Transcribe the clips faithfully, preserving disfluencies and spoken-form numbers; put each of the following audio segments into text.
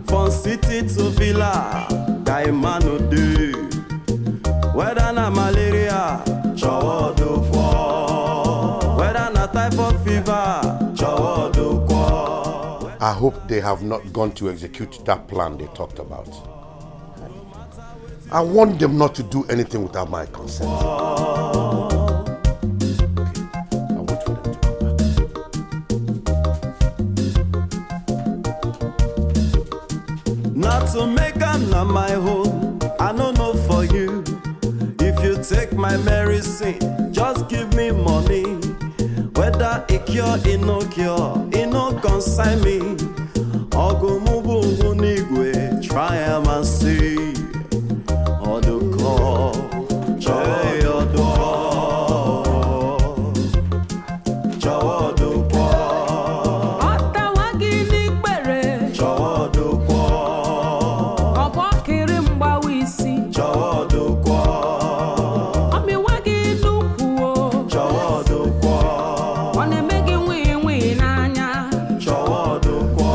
From city to villa, guy man no dey. Whether na malaria, chowodo kwo. Whether na typhoid fever, chowodo kwo. I hope they have not gone to execute that plan they talked about. I want them not to do anything without my consent. Okay. I'll wait for them to come back. Not to make am na my own, I no know for you. If you take my medicine, just give me money. Whether e cure, e no cure, e no concern me. Ọgụ mụ bụ ngwu n'igwe, try am and see. Ọdụkọ, chọọ ya ọdụkọ. Chọwa ọdụkọ. Ọtawa gị n'ikpere. Chọwa ọdụkọ. Ọgbọ kiri mgbawa isi. Chọwa ọdụkọ. Ọmịwa gị n'ukwu o. Chọwa ọdụkọ. Ọ na-eme gị nwii nwii n'anya. Chọwa ọdụkọ.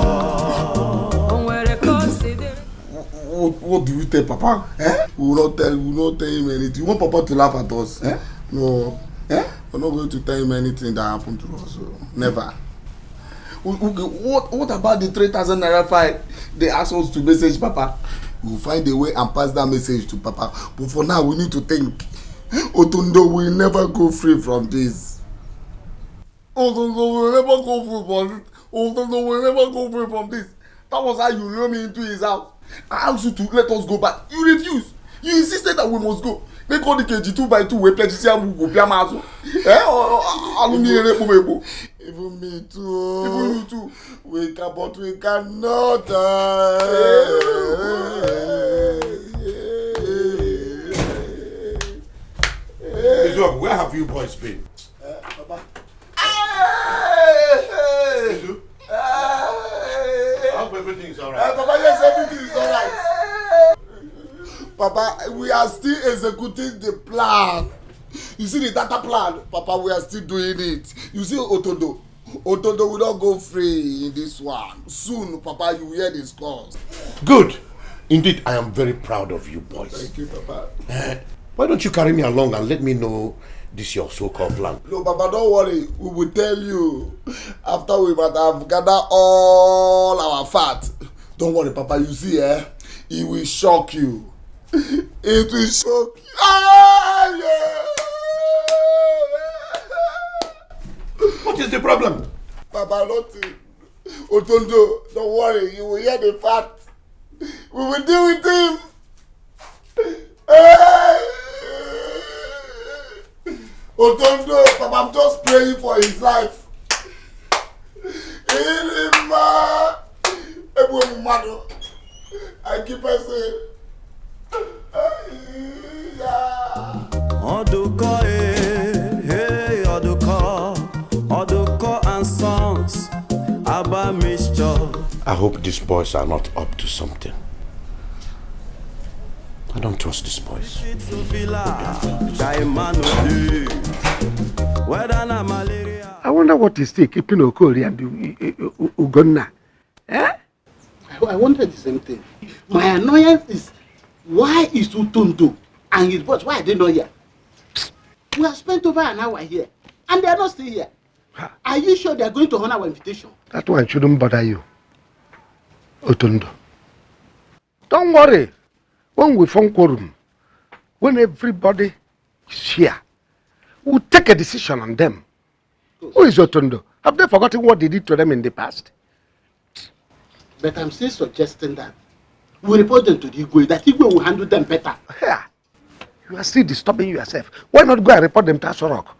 O nwere ka o si dịrị. What, what do we tell Papa? Eh? We will not tell, we will not tell him anything. You want Papa to laugh at us? Eh? No. Eh? We're not going to tell him anything that happened to us. So. Never. Okay, what, what about the three thousand naira fine they asked us to message Papa? We'll find a way and pass that message to Papa. But for now, we need to think. Otondo will never go free from this. Otondo will never go free from this. Otondo will never go free from this. That was how you lure me into his house. I asked you to let us go back. You refused. You insisted that we must go. Make all the K G two by two wey pledge say we go pia mazo. Eh? Alumi ere po mebo. Even me too. Even you too. We can, but we cannot. Uh, Where have you boys been? Uh, Papa. Hey, hey. Hey. I hope everything is alright. Uh, Papa, yes, everything is alright. Papa, we are still executing the plan. You see the data plan, Papa, we are still doing it. You see Otondo, Otondo will not go free in this one. Soon, Papa, you will hear the scores. Good. Indeed, I am very proud of you boys. Thank you, Papa. Uh, why don't you carry me along and let me know this your so-called plan? No, Papa, don't worry. We will tell you after we might have gathered all our fat. Don't worry, Papa. You see, eh? It will shock you. It will shock you. Ah, yeah. What is the problem? Papa, nothing. Otondo, don't worry. You will hear the fact. We will deal with him. Hey! Otondo, Papa, I'm just praying for his life. Ilima, Ebu Mumado, I keep saying, Oduko, eh, hey, Oduko, Oduko and Sons, Abba Mixture. I hope these boys are not up to something. I don't trust these boys. Whether na malaria. I wonder what is still keeping Okori and U- U- U- Ugonna. Eh? I, I wanted the same thing. My annoyance is, why is Utondo and his boss, why are they not here? We have spent over an hour here and they are not still here. Are you sure they are going to honor our invitation? That one shouldn't bother you, Otondo. Don't worry. When we form quorum, when everybody is here, we'll take a decision on them. Who is Otondo? Have they forgotten what they did to them in the past? But I'm still suggesting that we report them to the Igwe, that Igwe will handle them better. Yeah. You are still disturbing yourself. Why not go and report them to Aso Rock?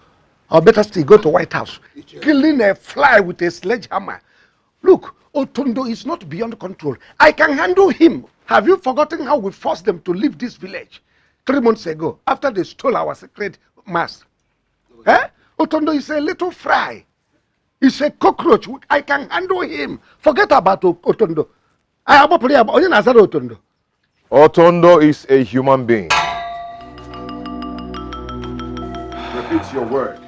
Or better still, go to White House. Killing a fly with a sledgehammer. Look, Otondo is not beyond control. I can handle him. Have you forgotten how we forced them to leave this village three months ago after they stole our sacred mask? Eh? Otondo is a little fry. He's a cockroach. I can handle him. Forget about O- Otondo. I am onye na-azara Otondo. Otondo is a human being. Repeat your word.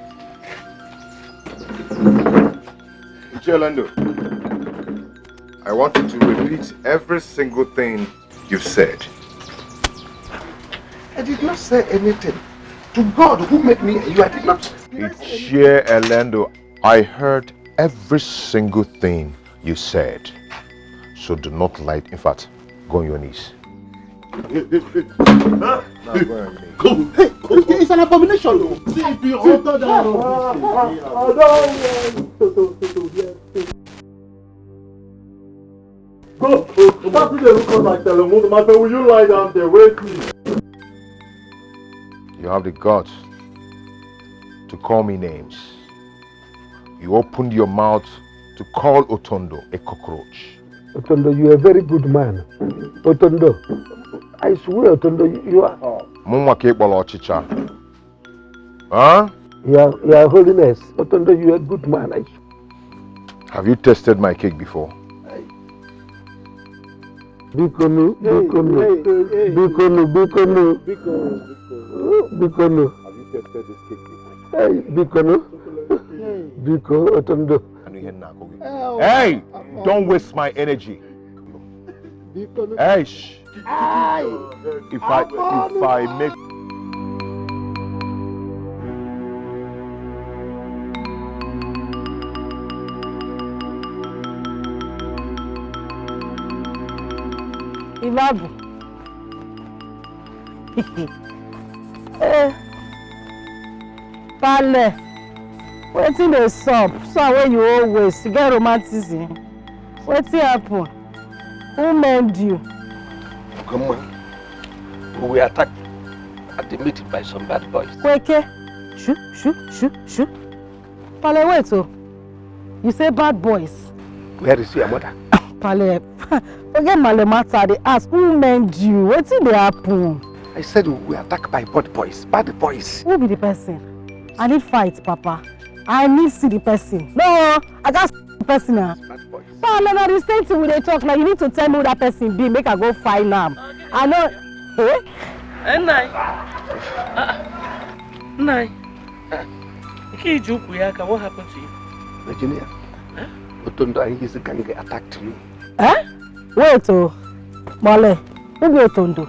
Ichelando. I want you to repeat every single thing you've said. I did not say anything. To God who made me and you, I did not. Ichie Elendo, I heard every single thing you said. So do not lie. In fact, go on your knees. Now go on your knees. Go, go, go. It's an abomination, though. See, if you utter that rubbish, I don't want to, to, to, to hear. Go, go, go. Stop to dey look at my telemundo. My friend, will you lie down there? Wait, please. You have the guts to call me names. You opened your mouth to call Otondo a cockroach. Otondo, you are a very good man. Otondo, I swear, Otondo, you are. Mụnwa ka ị kpọrọ ọchịcha. Huh? Your, Your Holiness, Otondo, you are a good man. I... Have you tasted my cake before? Bikonu, bikonu, bikonu, bikonu, bikonu. Have you tasted this cake before? Hey, bikonu. Biko, Otondo. Anụ ihe m na-akụ gị. Hey, don't waste my energy. Hey, shh. If I, if I make... Imabu. Eh. Pale. Wetin dey sup? So wey you always get romanticism. Wetin happen? Who mend you? Come on. We were attacked at the meeting by some bad boys. Kweke. Shoo, shoo, shoo, shoo. Pale, wait, oh. You say bad boys. Where is your mother? Pale, forget my matter. They ask, who mend you? Wetin dey happen? I said we were attacked by bad boys. Bad boys. Who be the person? I need fight, Papa. I need see the person. No, I got see the person now. Bad boys. Pale, na the same thing we dey talk now. You need to tell me who that person be. Make I go find am. I know. Eh? Eh, nai. Ah, nai. Nke iji ukwu ya aka, what happened to you? Virginia, Otondo and his gang attacked me. Eh? Wait, oh. Mole, who be Otondo?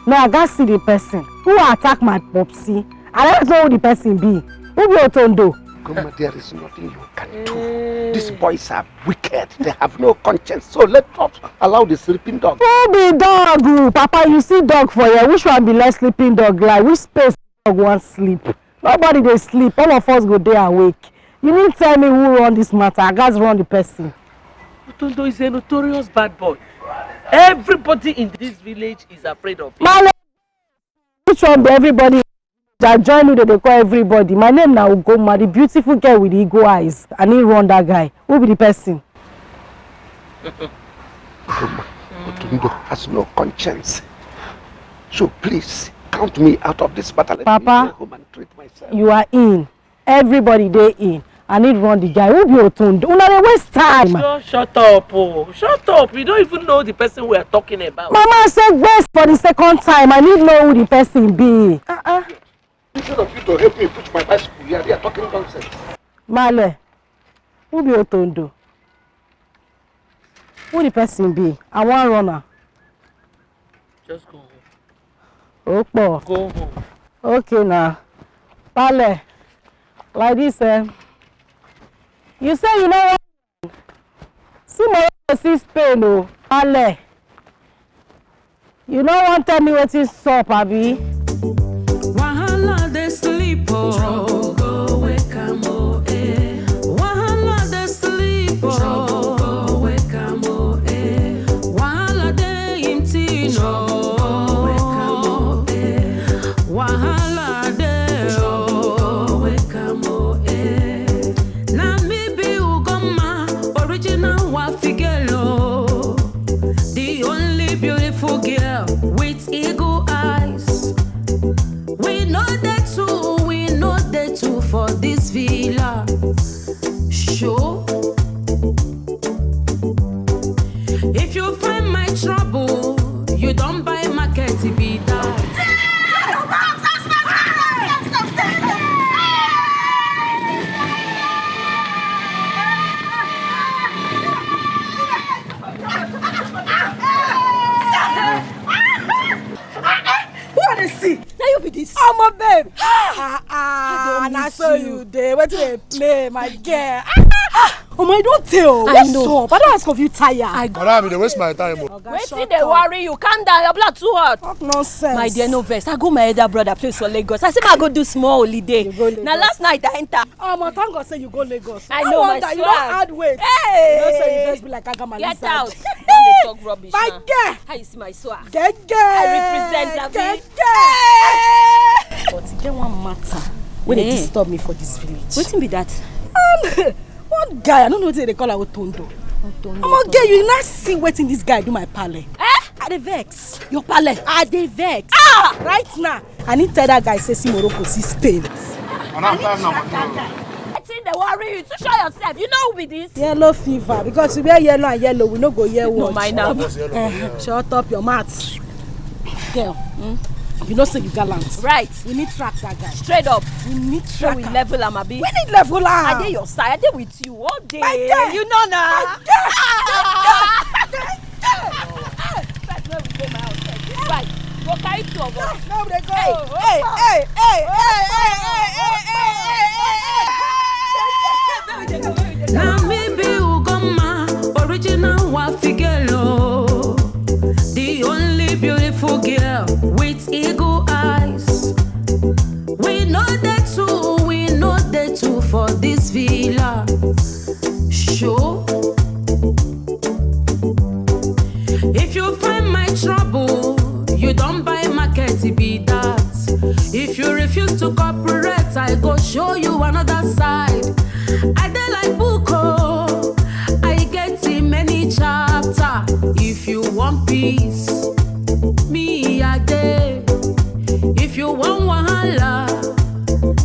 No, I got see the person. Who attack my popsy? I don't know who the person be. Who be Otondo? Come on, there is nothing you can do. These boys are wicked. They have no conscience. So let's not allow the sleeping dog. Who be dog? Oh, Papa, you see dog for here. Which one be less sleeping dog? Like, which space dog wan sleep? Nobody dey sleep. All of us go dey awake. You need tell me who run this matter. I gats run the person. Otondo is a notorious bad boy. Everybody in this village is afraid of him. Male, which one be everybody? I join who they dey call everybody. My name na Ugoma, the beautiful girl with the eagle eyes. I need run that guy. Who be the person? Otondo has no conscience. So please, count me out of this matter. Let me Papa, go home and treat myself. You are in. Everybody dey in. I need run the guy. Who be Otondo? Una dey waste time. Just shut up, oh. Shut up. You don't even know the person we are talking about. Mama, I said waste for the second time. I need know who the person be. Uh-uh. Instead of you to help me push my bicycle here, they are talking nonsense. Male, who be Otondo? Who the person be? I wan run am. Just go home. Opo. Go home. Okay now. Pale, like this, eh? You say you know what? See Morocco, see Spain, oh. Pale. You no wan tell me wetin sup, abi? Wahala dey sleep, oh. Trouble go wake am, oh, eh. Wahala dey sleep, oh. Trouble go wake am, oh, eh. Wahala dey him thing, oh. Trouble go wake am, oh, eh. Wahala dey, oh. Trouble go wake am, oh, eh. Na me be Ugoma, original Wafi girl, oh. The only beautiful girl with eagle eyes. We know the two, we know the two for this villa. Show. If you find my trouble, you don't buy market, be that. Babe. Ah, ah, na so you dey. Wetin dey play, my girl? Ah, ah, omo, you don tell. What's up? I don ask of you tire. I Madam, you dey waste my time o. Oga, wetin dey worry you? Calm down, your blood too hot. Talk nonsense. My dear, no vex. I go my elder brother place for Lagos. I say I go do small holiday. You go Lagos? Na last night I enter. Omo, thank God say you go Lagos. I know, my swag. No wonder you don add weight. Hey! You know say you first be like Agama Lizard. Get out. Don dey talk rubbish now. My girl. How you see my swag? Gege. I represent, abi? Gege. But e get one matter wey dey disturb me for this village. Wetin be that? Um, one guy, I don't know wetin they call am, Otondo. Otondo. Omo, girl, you not see wetin this guy do my pale. Eh? I dey vex. Your pale? I dey vex. Ah! Right now, I need tell that guy say see Morocco, see Spain. Madam, time na money. Wetin dey worry you? Too sure yourself. You know who be this? Yellow fever. Because we wear yellow and yellow, we no go hear what. No mind am. Shut up your mouth. Girl, you know say you gallant. Right. We need track that guy. Straight up. We need track. So we level am, abi? We need level am. I dey your side. I dey with you all day. My girl. You know na. My girl. My girl. First, make we go my house first. This bike, go carry two of us. No, we dey go. Hey, hey, hey, hey, hey, hey, hey, hey, hey, hey, hey, hey, hey. Na me be Ugoma, original Wafigelo, the only beautiful girl with eagle eyes. We know the two, we know the two for this villa. Show. If you find my trouble, you don't buy market, it be that. If you refuse to cooperate, I go show you another side. I dey like book, oh, I get in many chapter. If you want peace, me I dey. If you want wahala,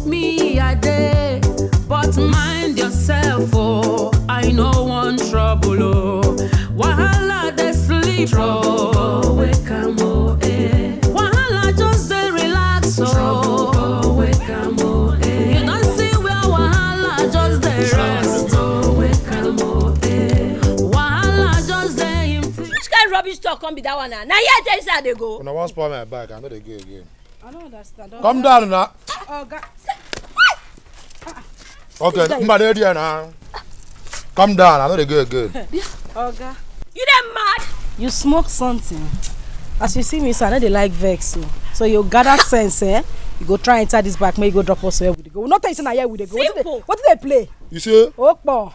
me I dey. But mind yourself, oh, I no want trouble, oh. Wahala dey sleep, oh. Trouble, wake am, oh, eh. Wahala just dey relax, oh. Trouble, wake am, oh, eh. You don see where wahala just dey rest. Trouble, wake am, oh, eh. Wahala just dey empty. Which kind rubbish talk come be that one now? Na here I tell you say I dey go. Una wan spoil my bike, I no dey go again. I don't understand. Calm down now. Oga. Okay, mba dey there now. Calm down, I no dey go again. Oga. You dey mad? You smoke something. As you see me, so I no dey like vex o. So you gather sense, eh? You go try enter this bike, make you go drop us where we dey go. We no tell you say na here we dey go. Wetin dey, simple. Wetin dey play? You see? Opo.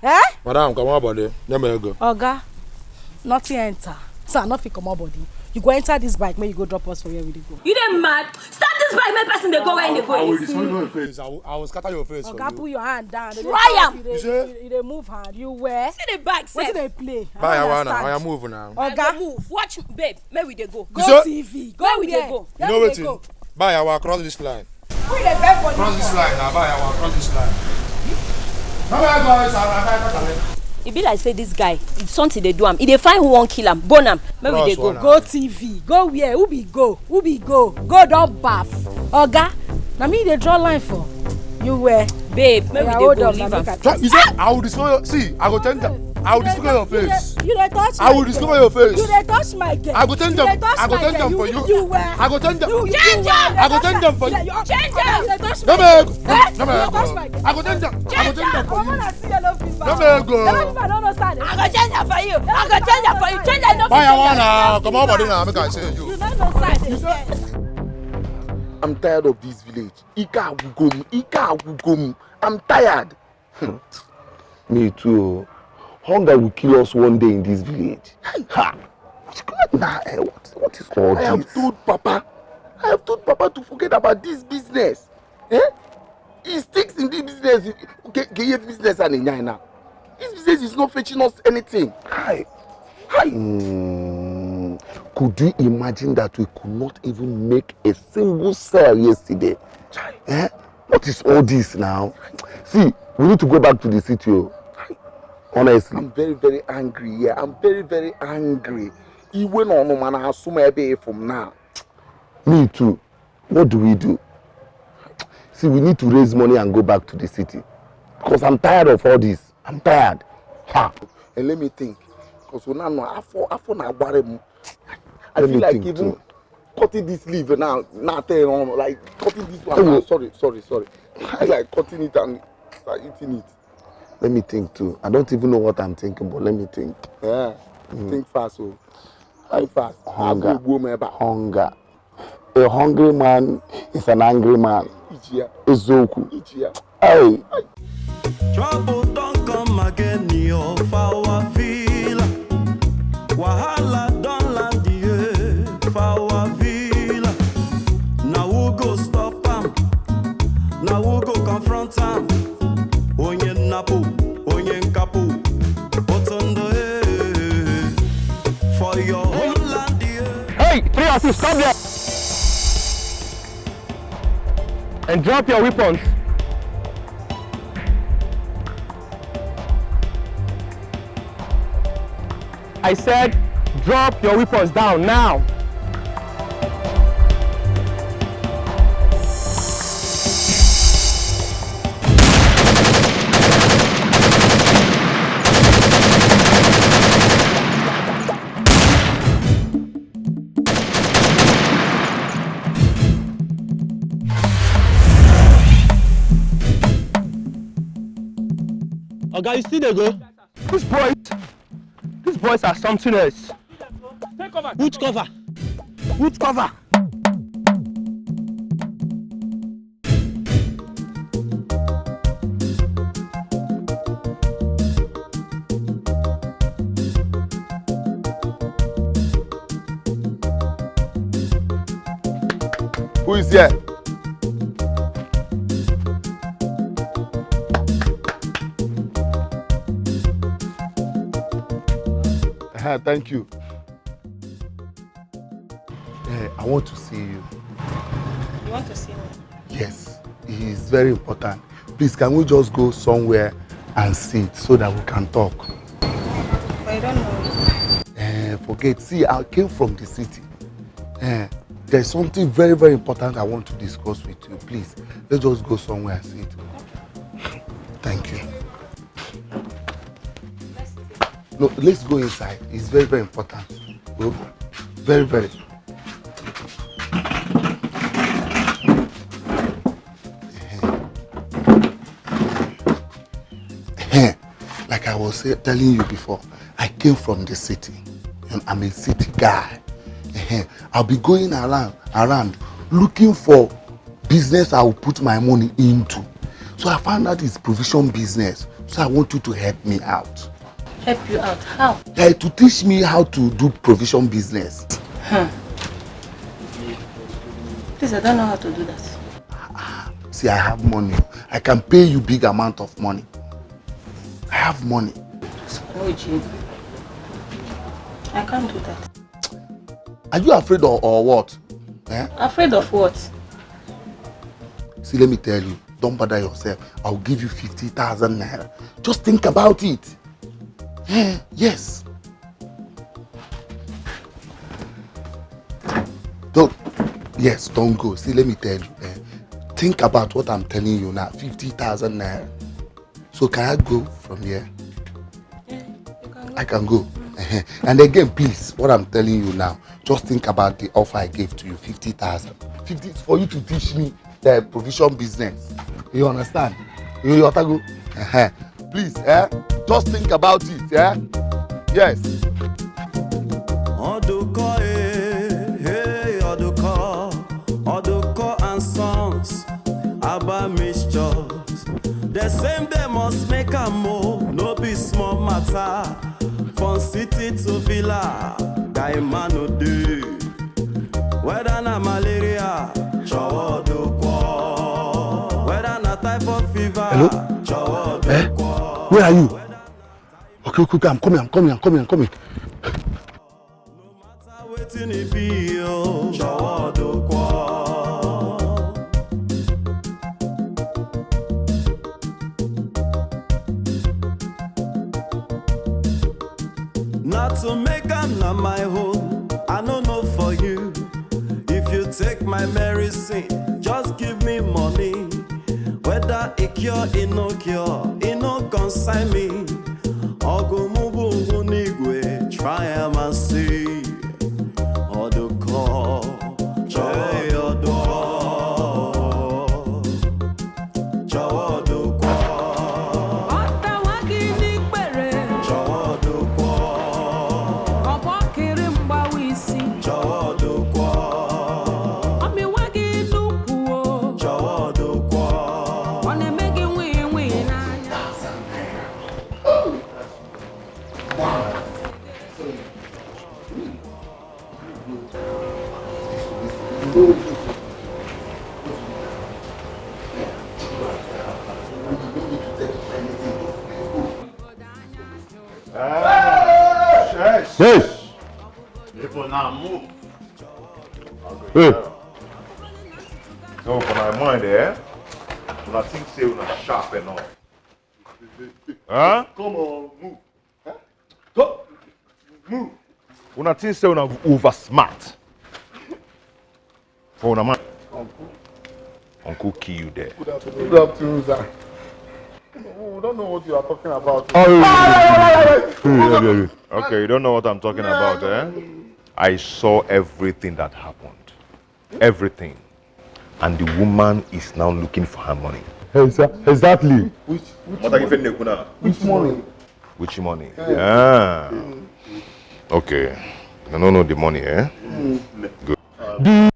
Eh? Madam, comot body. Let me go. Oga, nothing enter. So I no fit comot body. You go enter this bike, make you go drop us for where we dey go. You dey mad? Start this bike, make person dey go where they go. I will destroy your face. I will, I will scatter your face for you. Oga, put your hand down. Try am. You dey, you dey move hand. You where? See the bike sef. Wetin dey play? Buy, I wanna, I move now. Oga, move. Watch, babe. Make we dey go. Go T V. Go where we dey go. You know wetin? Buy, I will cross this line. Who dey beg for this one? Cross this line now, buy, I will cross this line. No, no, no, no, no, no, no. E be like say this guy, something dey do am. E dey find who wan kill am. Bone am. Make we dey go. Go T V. Go where? Who be go? Who be go? Go don baff. Oga, na me dey draw line for. You where? Babe, make we dey go. Leave am. You say I will destroy your, see, I go tell them. I will disfigure your face. You dey touch. I will disfigure your face. You dey touch my girl. I go tell them. I go tell them for you. You where? I go tell them. Change am. I go tell them for you. Change am. No, no, no. I go tell them. I go tell them for you. No, no, go. I go change am for you. I go change am for you. Change am. Buy, I wanna. Comot body now. Make I say you. You no know side. I'm tired of this village. Ike agwugo m. Ike agwugo m. I'm tired. Hmm. Me too. Hunger will kill us one day in this village. Ha! Nah, eh, what, what is all this? I have told Papa. I have told Papa to forget about this business. Eh? He sticks in this business. Ke, ke ye business and now. This business is not fetching us anything. Hi. Hi. Hmm. Could you imagine that we could not even make a single sale yesterday? Chai. Eh? What is all this now? See, we need to go back to the city o. Honestly. I'm very, very angry here. I'm very, very angry. Iwe na ọnụma na-asụ m ebe ị fụ m now. Me too. What do we do? See, we need to raise money and go back to the city. Because I'm tired of all this. I'm tired. Ha! And let me think. Because we now know afọ, afọ na-agbara m. I feel like even cutting this leaf now, now tell you, like cutting this one now. Sorry, sorry, sorry. I like cutting it and start eating it. Let me think too. I don't even know what I'm thinking, but let me think. Yeah. Mm. Think fast, oh. Think fast. Hunger. Hunger. A hungry man is an angry man. Ichia. Ezoku. Ichia. Hey. Trouble don't come again, yo, for our villa. Wahala don't land here for our villa. Now who go stop am? Now who go confront am? Onye nnapu, onye nkapu, otondo, eh, for your homeland, eh. Hey, three of you, stop there and drop your weapons. I said, drop your weapons down now. Oga, you still dey go? These boys, these boys are something else. Take cover. Which cover? Which cover? Who is here? Uh-huh, thank you. Eh, I want to see you. You want to see me? Yes, it is very important. Please, can we just go somewhere and sit so that we can talk? But I don't know you. Eh, forget. See, I came from the city. Eh, there's something very, very important I want to discuss with you. Please, let's just go somewhere and sit. Thank you. No, let's go inside. It's very, very important. Oh, very, very. Like I was say, telling you before, I came from the city. And I'm a city guy. I'll be going around, around looking for business I will put my money into. So I found out it's provision business. So I want you to help me out. Help you out? How? Eh, to teach me how to do provision business. Hmm. Please, I don't know how to do that. Ah, see, I have money. I can pay you big amount of money. I have money. No, Jim. I can't do that. Are you afraid or, or what? Eh? Afraid of what? See, let me tell you, don't bother yourself. I'll give you fifty thousand naira. Just think about it. Eh, yes. Don't, yes, don't go. See, let me tell you. Eh, think about what I'm telling you now. Fifty thousand naira. So can I go from here? Yeah, you can go. I can go. And again, please, what I'm telling you now, just think about the offer I gave to you, fifty thousand. Fifty is for you to teach me the provision business. You understand? You, you understand? Please, eh? Just think about it, eh? Yes. Oduko, eh, hey, Oduko, Oduko and Sons, Abba Mixtures. The same they must make a move, no be small matter. From city to villa, guy man no dey. Whether na malaria, chowo do kwo. Whether na typhoid fever, hello? Chowo do kwo. Eh? Where are you? Okay, okay, okay, I'm coming, I'm coming, I'm coming, I'm coming. Wetin e be o, chowo do kwo. Na to make am na my own, I no know for you. If you take my medicine, just give me money. Whether e cure, e no cure, e no concern me. Ogu mubu n'igwe, try am and see. Oduko, Hey! People now move. Hey! So for my mind, eh? Una think say una sharp enough. Huh? Come on, move. Huh? Go. Move. Una think say una over smart. For una mind. Uncle. Uncle kill you there. Good afternoon. Good afternoon, sir. We don't know what you are talking about. Oh, yeah, yeah, yeah, yeah. Okay, you don't know what I'm talking about, eh? I saw everything that happened. Everything. And the woman is now looking for her money. Exa- Exactly. Which, which What are you money? Which money? Which money? Yeah. Okay. I don't know the money, eh? Good. The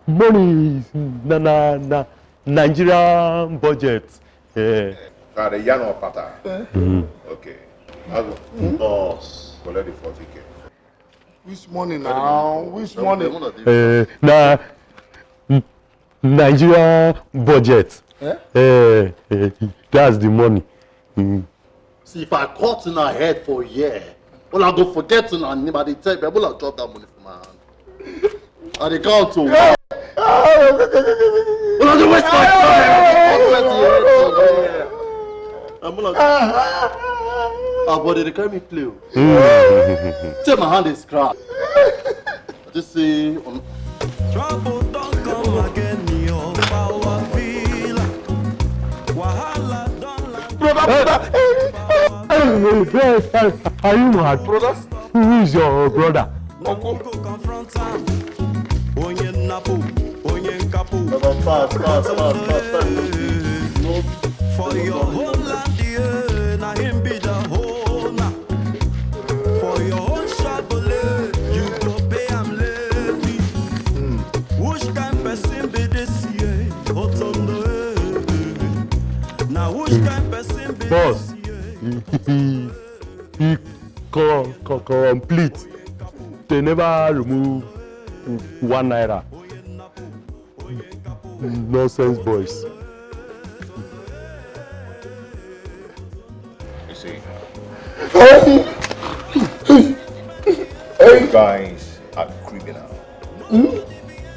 money is na na na Nigerian budget. Eh. Now the yarn or pattern. Okay. As boss, collect the forty K. Which money now? Which money? Eh, na Nigeria budget. Eh? Eh, eh, that's the money. Mm. See, if I cut in her head for a year, all I go forget in her name, I dey tell you, all I drop that money for my hand. I dey count o. All I dey waste my time. I dey cut person head for a year. I'm all like, ah, but they dey carry me play o. Say my hand is cracked. I just say, um, Trouble don't come again, your power feel. Wahala don't land. Brother, brother. Are you mad? Brother. Who is your brother? Uncle. Go confront am. Onye nnapu, onye nkapu. Brother, fast, fast, fast, fast, fast. No. For your whole land, yeah, na him be the owner. For your own Chevrolet, you go pay am levy. Which kind person be this, yeah? Otondo, eh, eh, eh. Now which kind person be Boss, this, yeah? He, he co- co- complete. They never remove one naira. Nonsense boys. You see, you guys are criminal.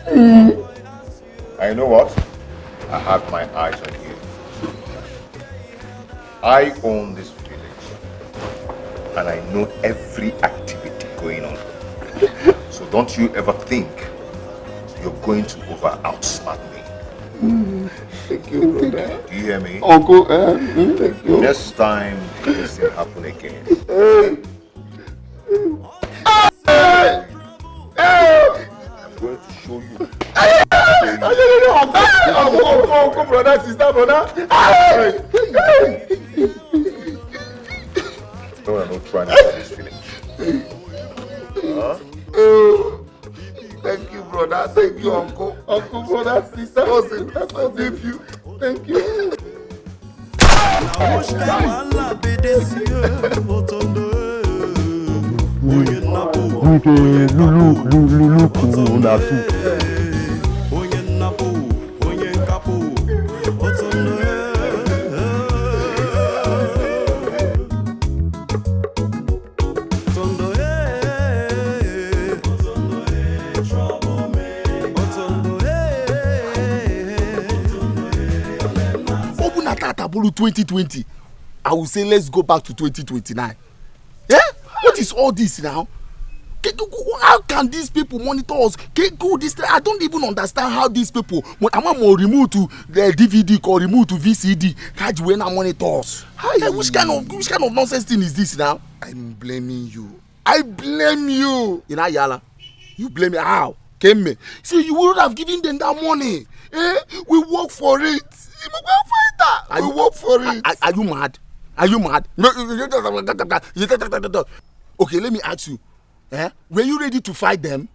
And you know what? I have my eyes on you. I own this village, and I know every activity going on. So don't you ever think you're going to over outsmart me. Thank you, brother. Do you hear me? Uncle, eh? Mm, thank you. Next time this thing happen again, I'm going to show you. Uncle, uncle, uncle, brother, sister, brother. No, I'm not trying to this village. Huh? Thank you, brother. Thank you, uncle. Uncle, brother, sister. Cousin, I forgive you. Thank you. Now which kind wahala be this, yeah? Otondo, eh. Onye nnapu, We dey look, look, look, look, una too. Onye nnapu, onye nkapu. Otondo, eh. Otondo, eh. Otondo, eh. Ọ bụ na tata bụrụ twenty twenty, I will say let's go back to twenty twenty-nine. Eh? What is all this now? Ke- ke- ke- How can these people monitor us? Ke- ke- This thing, I don't even understand how these people. When I want more remote to the D V D or remote to V C D, how do we now monitor us? Hey, which kind of which kind of nonsense thing is this now? I'm blaming you. I blame you. In Ayala, you blame me. How? Came me. See, you would have given them that money. Eh? We work for it. You go fight that. Are We you- work for it. Are, are you mad? Are you mad? No, you- you- you- you- Okay, let me ask you. Eh? Were you ready to fight them?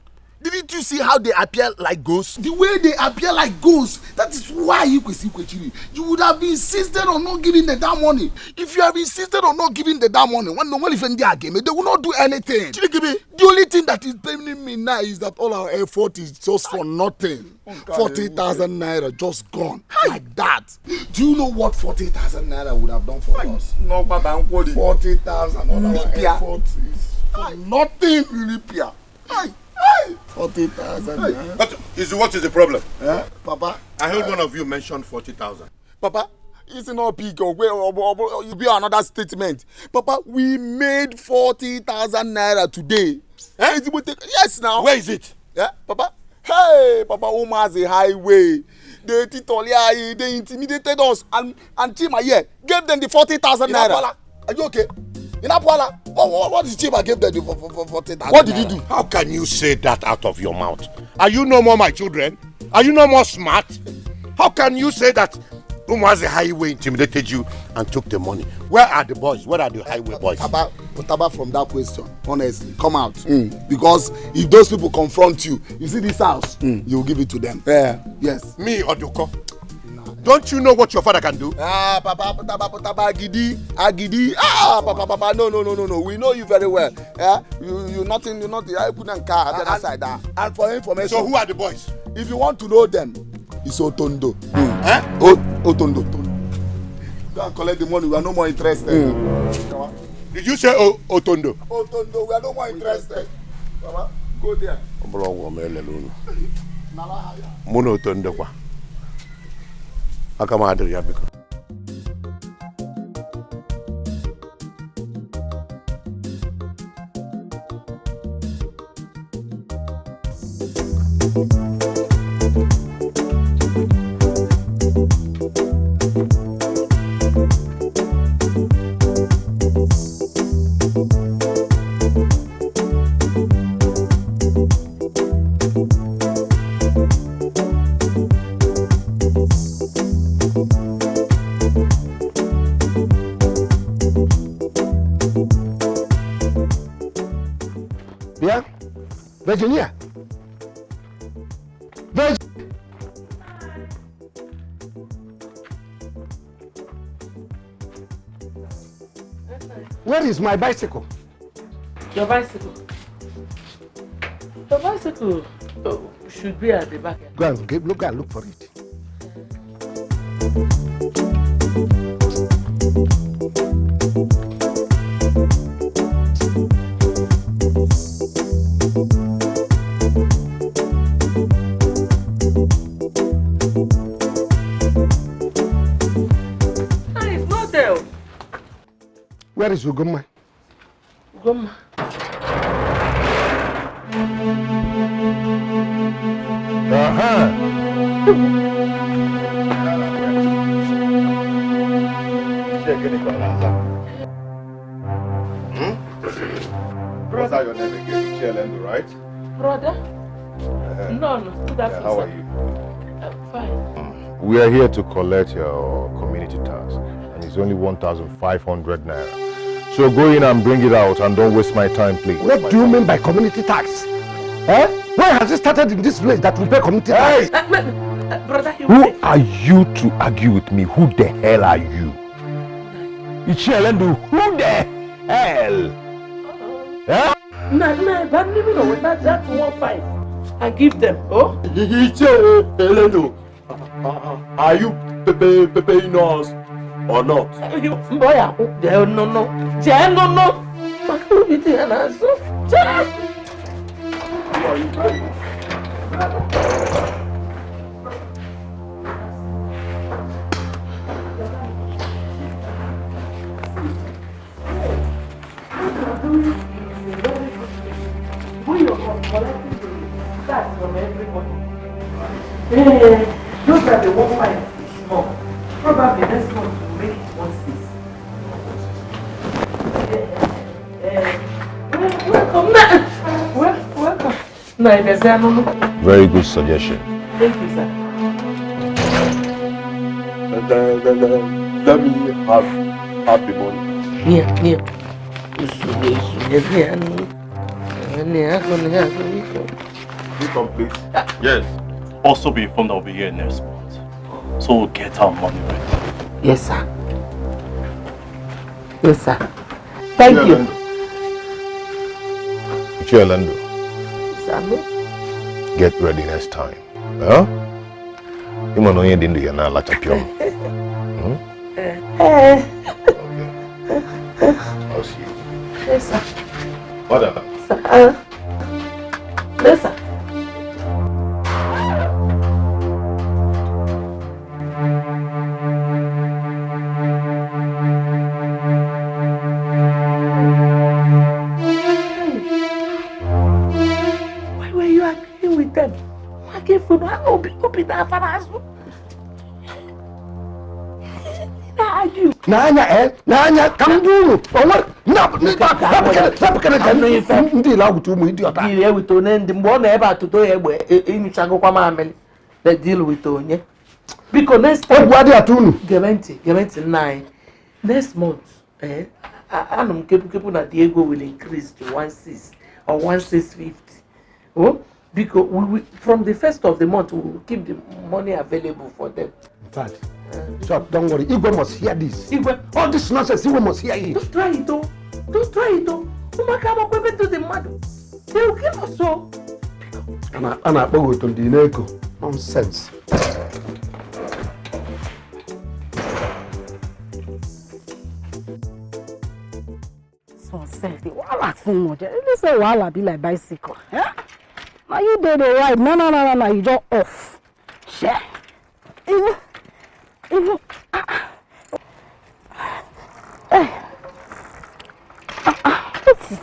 Didn't you see how they appear like ghosts? The way they appear like ghosts, that is why you could see Kwechiri. You would have insisted on not giving them that money. If you have insisted on not giving them that money, when no one even there again, they will not do anything. Chirikimi, the only thing that is paining me now is that all our effort is just for nothing. Forty thousand naira just gone like that. Do you know what forty thousand naira would have done for us? No, Baba, I'm quoting. Forty thousand, all our effort is for nothing. Ripia. Hey, hey. Forty thousand. Hey, naira. But is what is the problem? Eh? Papa, I heard one of you mentioned forty thousand. Papa, it's not big. Oh, wait, oh, oh, oh, it be another statement. Papa, we made forty thousand naira today. Eh? Is it we take? Yes, now. Where is it? Yeah, Papa. Hey, Papa, Umazi Highway. They titoli ayi, they intimidated us and and Chima here gave them the forty thousand naira. Inapwala, are you okay? Inapwala, what, what, what did Chima give them the for, for, for forty thousand naira? What did he do? How can you say that out of your mouth? Are you no more my children? Are you no more smart? How can you say that Umazi Highway intimidated you and took the money? Where are the boys? Where are the highway boys? Taba, Taba, from that question, honestly, come out. Mm. Because if those people confront you, you see this house, mm, you will give it to them. Yeah. Yes. Me, Oduko. Don't you know what your father can do? Ah, Papa, Papa, Papa, Agidi, Agidi. Ah, Papa, Papa, no, no, no, no, no. We know you very well. Yeah, you, you nothing, you nothing. I couldn't car the other side. Ah. And for information, so who are the boys? If you want to know them, it's Otondo. Eh? O-, Otondo. Go and collect the money. We are no more interested. Did you say o-, Otondo? Otondo, we are no more interested. Mama, go there. Ọ bụrụ ọgwụ ọma elele unu. Mụ na Otondo kwa. Aka m adịrị ya, biko. Bịa, Virginia. Virgin. Where is my bicycle? Your bicycle? Your bicycle, uh, should be at the back. Go and get, look, go and look for it. Ah, it's not there. Where is Ugomma? Ugomma. Uh-huh. Hmm? What's that your name again? Chielendo, right? Brother? Uh-huh. No, no, good afternoon, sir. Yeah, how are you? I'm fine. We are here to collect your community tax, and it's only one thousand five hundred naira. So go in and bring it out, and don't waste my time, please. What do you mean by community tax? Eh? When has it started in this village that we pay community tax? Hey! Uh, ma-, uh, brother, you— Who are you to argue with me? Who the hell are you? Ichie Elendu, who the hell? Eh? Na, na, but no, no, no, that, that one five. I give them. Oh? Ichie Elendu, are you pay, pay, paying us or not? You, boy, ah, jee nụnụ, jee nụnụ. Maka obi dị ya n'azụ. Jee. When you're collecting the tax from everybody, eh, those are the one five is small. Probably next month we'll make it one six. Eh, eh, eh. Well, welcome. Well, welcome. No, I just say, no, no. Very good suggestion. Thank you, sir. Let, let, let, let, let me have, have the money. Here, here. This is, this is, here, here, no. Here, here, here, here, here. This one, please. Yes. Also be informed I'll be here next month. So we'll get our money ready. Yes, sir. Yes, sir. Thank you. Ichie Lando, Sir, me? Get ready next time. Huh? Ịma na onye dị ndụ ya na-alacha pịọm. Hmm? Eh, I'll see you. yes, sir. What the? Sir, uh, yes, sir. Why were you agreeing with them? Why can't you not open, open that father's? Na-argue. N'anya, eh? N'anya, ka m gwa unu. O nwere, na, na, na, na, na, na, na, ndị ile awụta ụmụ idiot a. Deal with onye ndị mgbe ọ na ebe a tụdo ya egbe e- ịnyụchagokwa mamịrị. Na deal with onye. Biko next time. Egwu adịghị atụ unu. Gebe ntị, gebe ntị nna anyị. Next month, eh, a- a- anụ m kepukepu na the ego will increase to one six or one six fifty. Oh, because we will, from the first of the month, we will keep the money available for them. In fact, Chop, don't worry. Igwe must hear this. Igwe, All this nonsense, Igwe must hear it. Don't try it, oh. Don't try it, oh. Ụmụaka agbakwa ebe to the mmadụ. They will kill us, oh. A na- a na-akpọ gị otu ndị na-eko. Nonsense. This one sef, the wahala too much. Eh, this one wahala be like bicycle. Eh? Now you dey the ride, na na na na na, you just off. Share. Even, even. Ah, ah. Eh. Ah, ah. What is?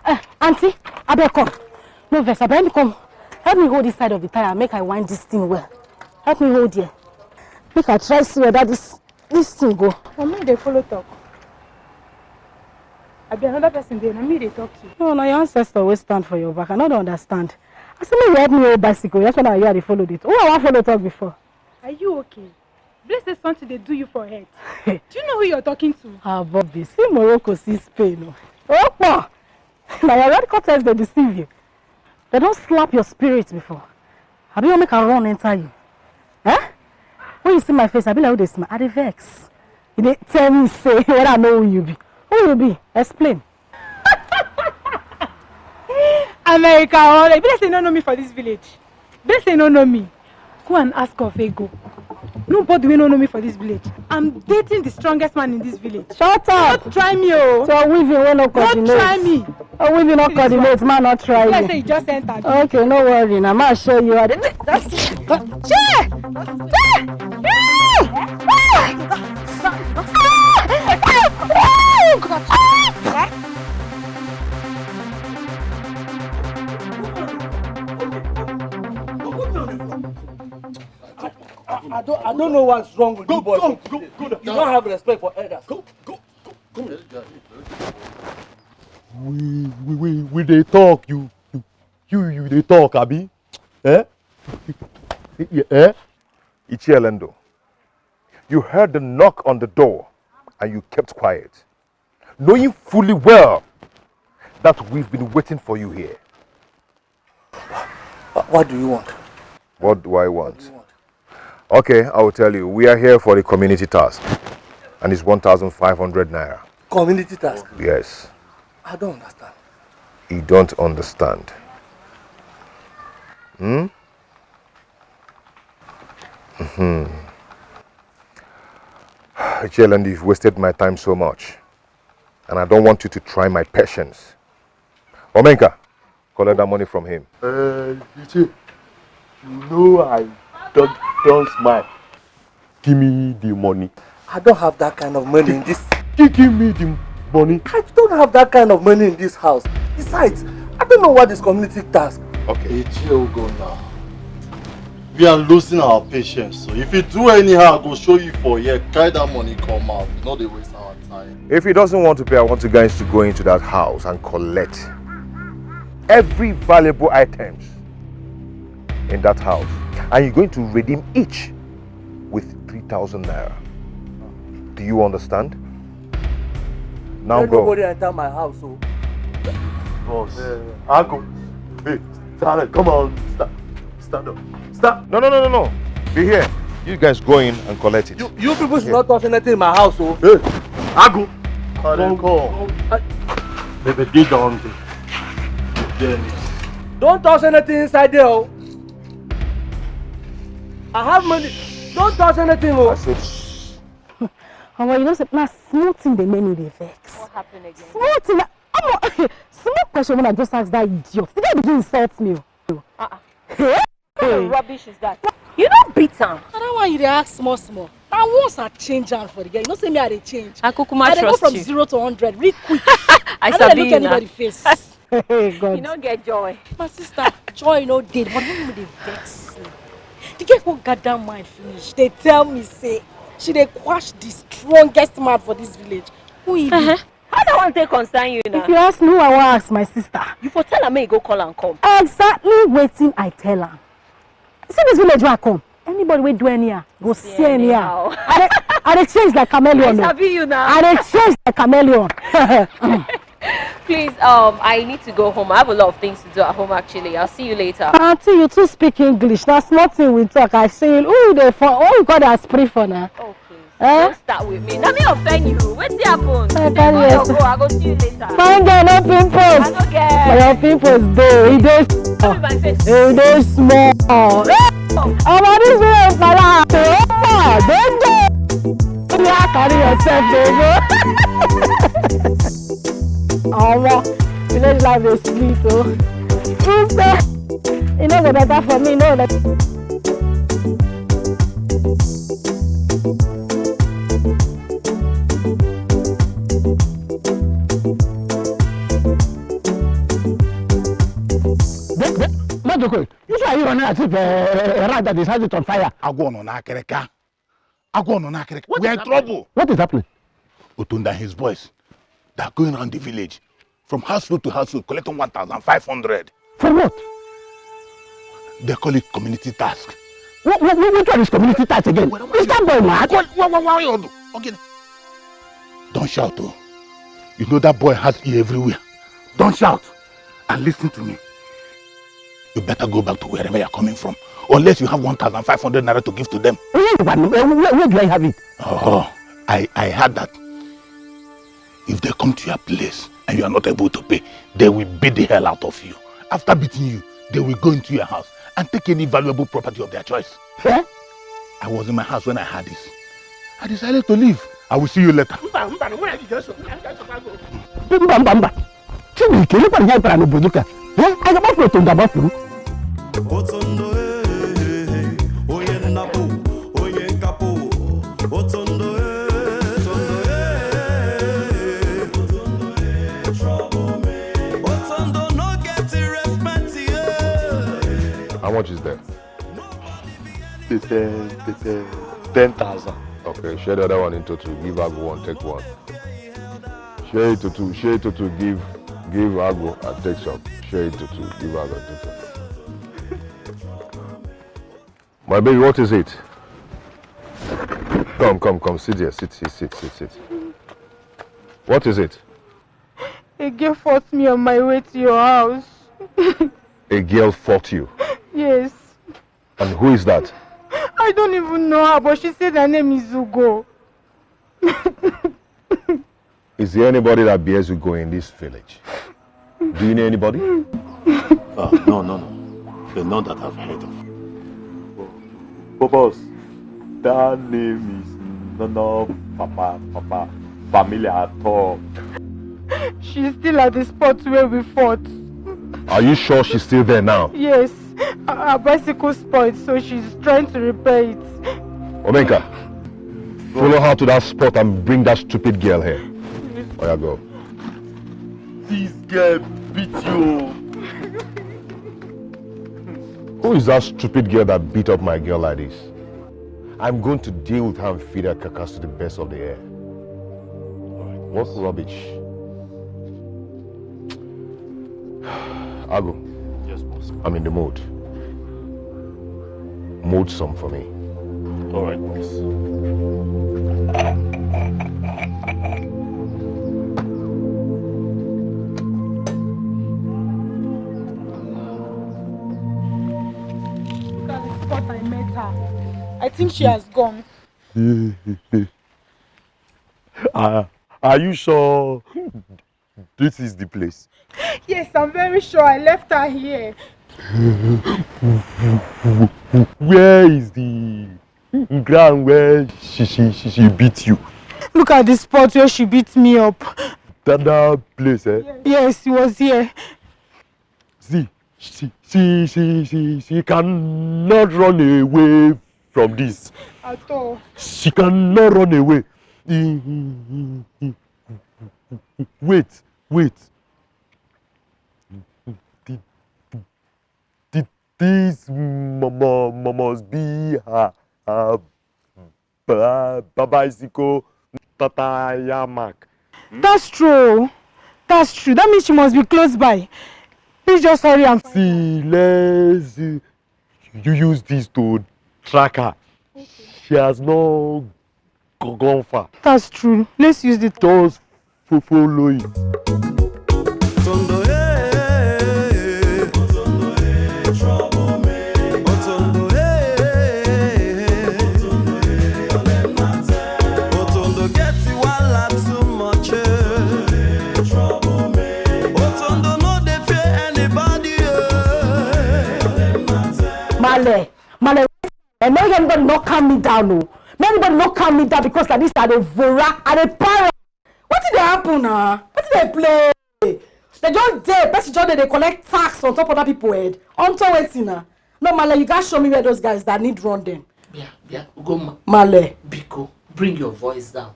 Eh, auntie, abeg come. No vex, abeg help me come. Help me hold this side of the tire, make I wind this thing well. Help me hold here. Make I try see whether this this thing go. Na me dey follow talk. Abi another person dey, na me dey talk to. No, na your ancestor wey stand for your back. I no dey understand. I say make you help me hold bicycle. That's why na you I dey follow dey. Who I wan follow talk before? Are you okay? Bless say something dey do you for head. Do you know who you're talking to? Ah, Bobby, see Morocco, see Spain o. Opo! Na your red curtains dey deceive you. They don slap your spirit before. Abi you wan make I run enter you? Eh? When you see my face, I be like who dey smile. I dey vex. You dey tell me say whether I know who you be. Who you be? Explain. America, all e be like say you no know me for this village. Be like say you no know me. Go and ask of ego. Nobody wey no know me for this village. I'm dating the strongest man in this village. Shut up! Don't try me, oh. So weaving wey no Don't coordinate. Try me. Oh, weaving no See this coordinate, man no try Be like you. say you just entered. Okay, no worry, na ma show you how to. I don't, I don't know what's wrong with you, boy. You don't have respect for elders. We we we we dey talk, you you you you dey talk, abi? Eh? Eh? Ichielendo, you heard the knock on the door and you kept quiet, knowing fully well that we've been waiting for you here. What do you want? What do I want? Okay, I will tell you. We are here for the community task, and it's one thousand five hundred naira. Community task? Yes. I don't understand. You don't understand. Hmm? Hmm. Ichielendo, you've wasted my time so much, and I don't want you to try my patience. Omenka, collect that money from him. Uh, you see, you know I don't don't smile. Give me the money. I don't have that kind of money in this. Give, give me the money. I don't have that kind of money in this house. Besides, I don't know what this community task. Okay. Ichie Ugonna, we are losing our patience. So if you do anyhow, I go show you for here. Carry that money, come out. No, dey waste our time. If he doesn't want to pay, I want you guys to go into that house and collect every valuable items in that house, and you're going to redeem each with three thousand naira. Do you understand? Now Let go. Nobody enter my house, so. Boss, I go. Hey, Talent, come on. Stand, stand up. Stand. No, no, no, no, no. Be here. You guys go in and collect it. You, you people should not touch anything in my house, oh. Hey, Agu. Talent, come. Baby, dig down. Then Don't touch anything inside there, oh. I have money. Don't touch anything, oh. Omo, you know say na small thing dey make me dey vex. What happened again? Small thing. Na- Omo, small question when I just ask that idiot. The guy begin insult me. Oh. Uh-uh. What kind of rubbish is that? You don't beat him. Na that one you dey ask small small. Na once I change am for the girl. You know say me I dey change. I kukuma I dey go trust from you. Zero to hundred, real quick. I no dey sabi look you now. Anybody face. Hey You God. No get joy. My sister, joy no dey, but when we dey vex me, the girl go gather mind finish. They tell me say she dey quash the strongest man for this village. Who he be? Uh-huh. How that one take concern you If now? You ask me, who I wan ask my sister. You for tell her make you go call and come. Exactly wetin I tell am. You see this village wey I come. Anybody wey do anyhow go see anyhow. Anyhow. I dey I dey change like I chameleon. Oh. Sabi you now. I dey change like chameleon. Please, um, I need to go home. I have a lot of things to do at home actually. I'll see you later. Aunty, you too speak English. Na small thing we talk. I say, who you dey for? Who you call that spray for now? Okay. Eh? Don't start with me. Let me offend you. What's the happen? I Take carry all your yourself. Go. I go see you later. Fine girl, no pimples. I don't get. But your pimples dey. E dey Look at my face. e dey small. Omo, this way of my life. Oh, dey go. You carry yourself dey go. Omo, village life dey sweet o. True say e no go better for me, no. Majoko, you are you running as if a rat that is has it on fire. Agwo no na kereka. Agwo no na kereka. We are in trouble. What is happening? Otunda and his boys, they are going around the village, from household to household, collecting one thousand five hundred. For what? They call it community task. What, what, what, what is community task again? Is that boy mad? What, what, what, what you do? Okay. Don't shout, oh. You know that boy has ear everywhere. Don't shout and listen to me. You better go back to wherever you're coming from, unless you have one thousand five hundred naira to give to them. Where, where, where, where do I have it? Oh, I, I heard that if they come to your place and you are not able to pay, they will beat the hell out of you. After beating you, they will go into your house and take any valuable property of their choice. Eh? I was in my house when I heard this. I decided to leave. I will see you later. Mba, mba, na nwunye gị ga-eso, ga-eso, ga-eso. Mba, mba, mba. Chineke, lekwa ihe anyị bara n'obodo ka. Eh? Anyị ga-agbafuru otu nga agbafuru. Otondo, eh, eh, eh, onye nnapụ, onye nkapụ. Otondo, eh, Otondo, eh, eh, eh, Otondo, eh, trouble me. Otondo no get respect, yeah. How much is there? Tete, tete, ten thousand. Okay, share the other one into two. Give Agu one, take one. Share it to two. Share it to two. Give, give Agu and take some. Share it to two. Give Agu and take some. My baby, what is it? Come, come, come. Sit here. Sit, sit, sit, sit, sit. What is it? A girl fought me on my way to your house. A girl fought you. Yes. And who is that? I don't even know her, but she said her name is Ugo. Is there anybody that bears Ugo in this village? Do you know anybody? Uh, no, no, no. The none that I've heard of. But boss, that name is no, no, Papa, Papa, familiar at all. She's still at the spot where we fought. Are you sure she's still there now? Yes. Her, her bicycle spoiled, so she's trying to repair it. Omenka, follow her to that spot and bring that stupid girl here. Oh yeah, go. This girl beat you. Who is that stupid girl that beat up my girl like this? I'm going to deal with her and feed her carcass to the best of the air. What rubbish. Agu. Yes, boss. I'm in the mood. Mood some for me. All right, boss. I think she has gone. Uh, are you sure this is the place? Yes, I'm very sure. I left her here. Where is the ground where she, she, she, she beat you? Look at the spot where she beat me up. That, that place, eh? Yes, it was here. See, she, she, she, she, she cannot run away from this. At all. She cannot run away. Wait, wait. Thi- thi- This mu- mu- mu- must be her, her ba- ba- bicycle tire mark. That's true. That's true. That means she must be close by. Please just hurry and See, let's uh, you use this to track her. She has not go- gone far. That's true. Let's use it. Just fo- follow it. Otondo, hey. Otondo, hey, trouble me. Otondo, hey. Otondo get wahala too much, eh. Trouble me. Otondo no dey fear anybody, eh. Male, Male, and make anybody not calm me down, no. Make anybody not calm me down because like this, I dey vora, I dey para. What did they happen now? What did they play? They just dey, person just dey, dey collect tax on top of other people head. On top wetin now? No, Male, you guys show me where those guys that need run them. Bia, bia, Ugoma, Male. Biko, bring your voice down.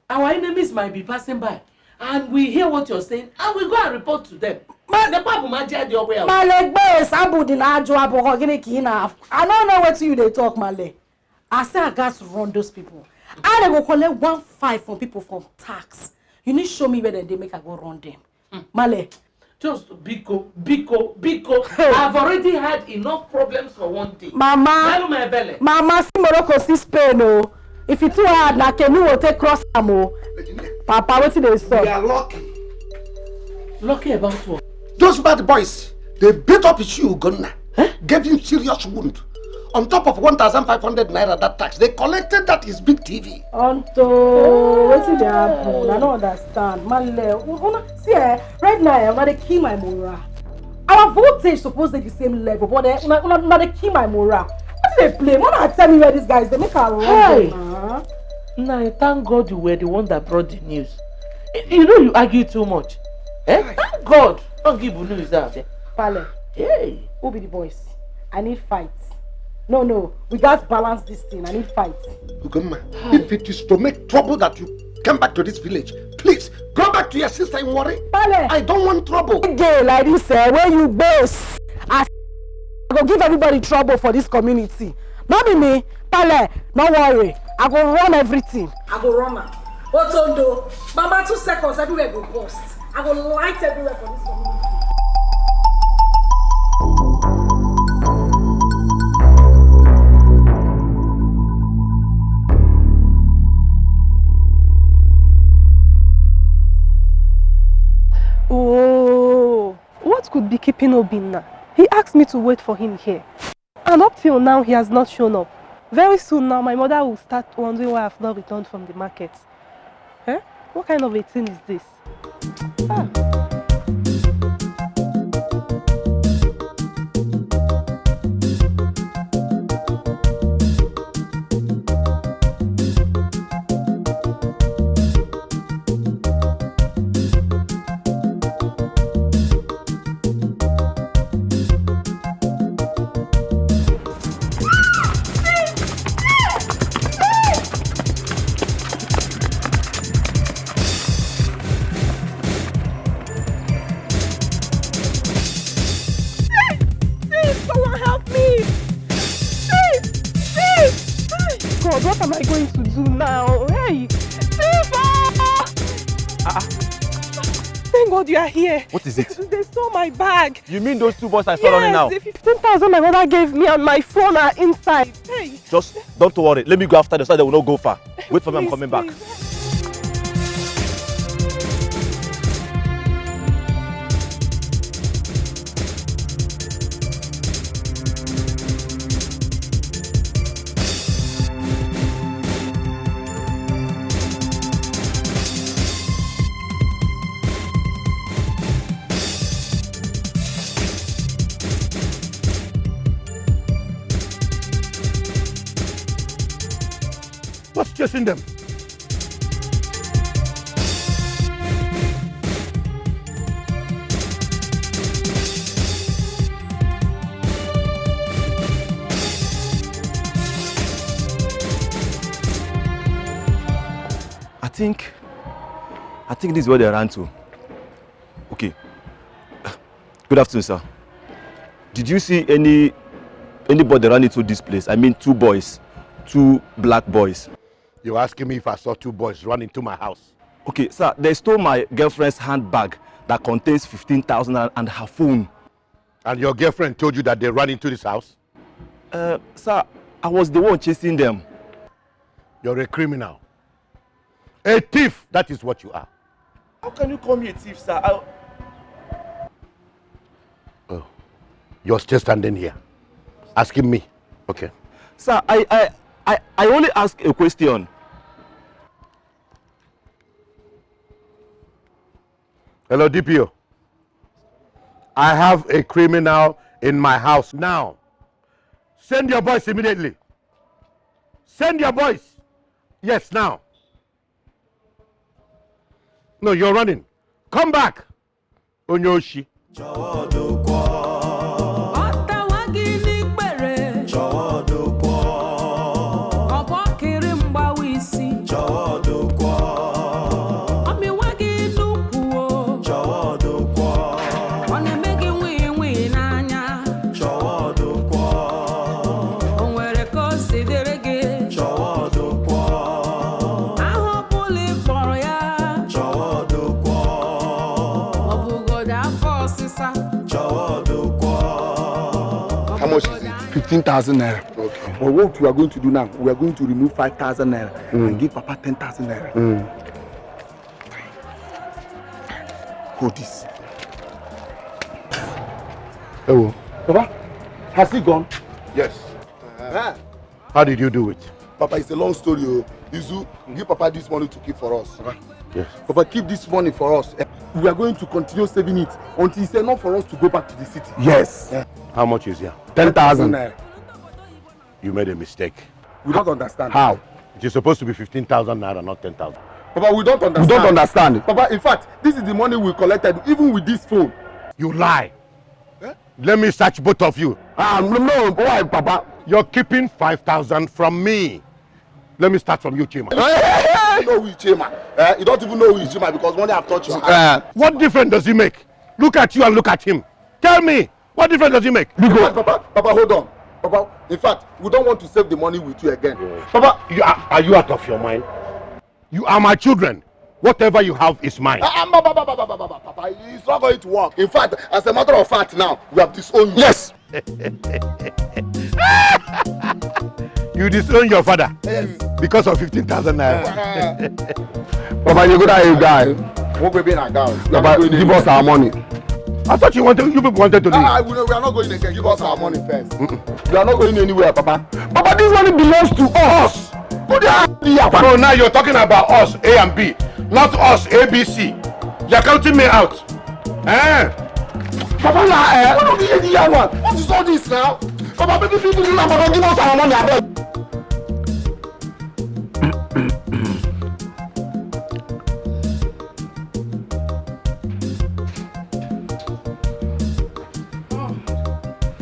Our enemies might be passing by, and we hear what you're saying, and we go and report to them. Man, the Bible might judge your way out. Male, gbe sabu di na ajo aboko gini ki na. I don't know what you dey talk, Male. I say I gats run those people. I dey go collect one five from people from tax. You need show me where dem dey make I go run them. Male. Just biko, biko, biko. I've already had enough problems for one day. Mama. Hello, my belly. Mama, see Morocco, see Spain, oh. If it too hard, na canoe will take cross am, oh. Papa, wetin dey sup? We are lucky. Lucky about what? Those bad boys, they beat up Ichie Ugonna, gave him serious wound. On top of one thousand five hundred naira that tax, they collected that his big T V. Unto wetin dey happen? I no understand. Male, una see, eh, right now, eh, una dey kill my morale. Our voltage suppose dey the same level, but eh, una, una, una dey kill my morale. Wetin dey play? Una tell me where these guys dey make I run Hey! Dem, huh? Nah, thank God you were the one that brought the news. Y- You know you argue too much. Eh? Thank God. Don't give you news out there. Pale, Hey. who be the boys? I need fight. No, no, we gats balance this thing. I need fight. Ugonna, if it is to make trouble that you come back to this village, please go back to your sister in Warri. Pale, I don't want trouble. Gay like this, eh, where you base? I go give everybody trouble for this community. No be me, Pale, no worry. I go run everything. I go run am. Otondo, Mama, two seconds, everywhere go burst. I go light everywhere for this community. Oh, what could be keeping Obinna? He asked me to wait for him here. And up till now, he has not shown up. Very soon now, my mother will start wondering why I've not returned from the market. Eh? What kind of a thing is this? Ah. Please, someone help me! Please! Please! Hey, God, what am I going to do now? Hey! Favor! Thank God you are here. What is it? They stole my bag. You mean those two boys I saw running now? Yes, the fifteen thousand my mother gave me and my phone are inside. Hey! Just don't worry. Let me go after them so they will not go far. Wait for me, I'm coming back. What's chasing them? I think, I think this is where they ran to. Okay. Good afternoon, sir. Did you see any anybody run into this place? I mean, two boys, two black boys. You're asking me if I saw two boys run into my house? Okay, sir. They stole my girlfriend's handbag that contains fifteen thousand and her phone. And your girlfriend told you that they ran into this house? Uh, sir, I was the one chasing them. You're a criminal. A thief, that is what you are. How can you call me a thief, sir? I... Oh, you're still standing here asking me. Okay. Sir, I, I, I, I only ask a question. Hello, D P O. I have a criminal in my house now. Send your boys immediately. Send your boys. Yes, now. No, you're running. Come back. Onye oshi. How much is it? Fifteen thousand naira. Okay. But what we are going to do now, we are going to remove five thousand naira mm. and give Papa ten thousand naira. Mm. Hold this. Hello. Papa, has he gone? Yes. Uh, how did you do it? Papa, it's a long story. Oh. Izu, give Papa this money to keep for us. Yes. Papa, keep this money for us. Eh, we are going to continue saving it until it's enough for us to go back to the city. Yes. Yeah. How much is here? Ten thousand. You made a mistake. We don't understand. How? It is supposed to be fifteen thousand naira, not ten thousand. Papa, we don't understand. We don't understand. Papa, in fact, this is the money we collected, even with this phone. You lie. Eh? Let me search both of you. Ah, no, no, why, Papa? You're keeping five thousand from me. Let me start from you, Chima. You don't know who is Chima. Eh? You don't even know who is Chima because money have touched your hand. Uh, what difference does it make? Look at you and look at him. Tell me, what difference does it make? In fact, Papa, Papa, hold on. Papa, in fact, we don't want to save the money with you again. Papa, you are, are you out of your mind? You are my children. Whatever you have is mine. Ah, ah, Papa, Papa, it's not going to work. In fact, as a matter of fact now, we have disowned you. Yes. You disown your father. Yes. Because of fifteen thousand naira. Papa, you good at you guy. What we been a guy? Papa, give us our money. I thought you wanted, you people wanted to leave. Ah, we, we are not going again. Give us our money first. Mm-mm. We are not going anywhere, Papa. Papa, this money belongs to us. Who the hell is here? So now you're talking about us, A and B, not us, A B C. You're counting me out. Eh? Papa, na, eh? What is the other one? What is all this now? Papa, baby, people, you know, Papa, give us our money, abeg.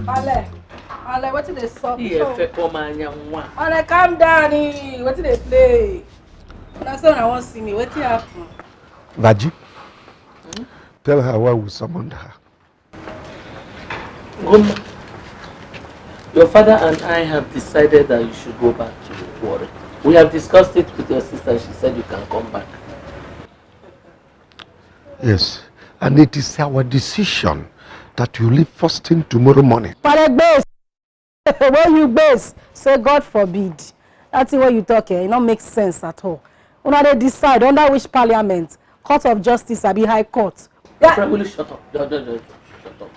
Ale, Ale, wetin dey sup? Iye fe come anya nwa. Ale, calm down, eh. Wetin dey play? Una say una wan see me. Wetin happen? Vaji, tell her why we summoned her. Goma, your father and I have decided that you should go back to Warri. We have discussed it with your sister. She said you can come back. Yes, and it is our decision that you leave first thing tomorrow morning. Pale gbase, wey you gbase, say God forbid. That thing wey you talk, eh, e no make sense at all. Una dey decide under which parliament, court of justice abi high court. Yeah. Friend, will you shut up? No, no, no, shut up.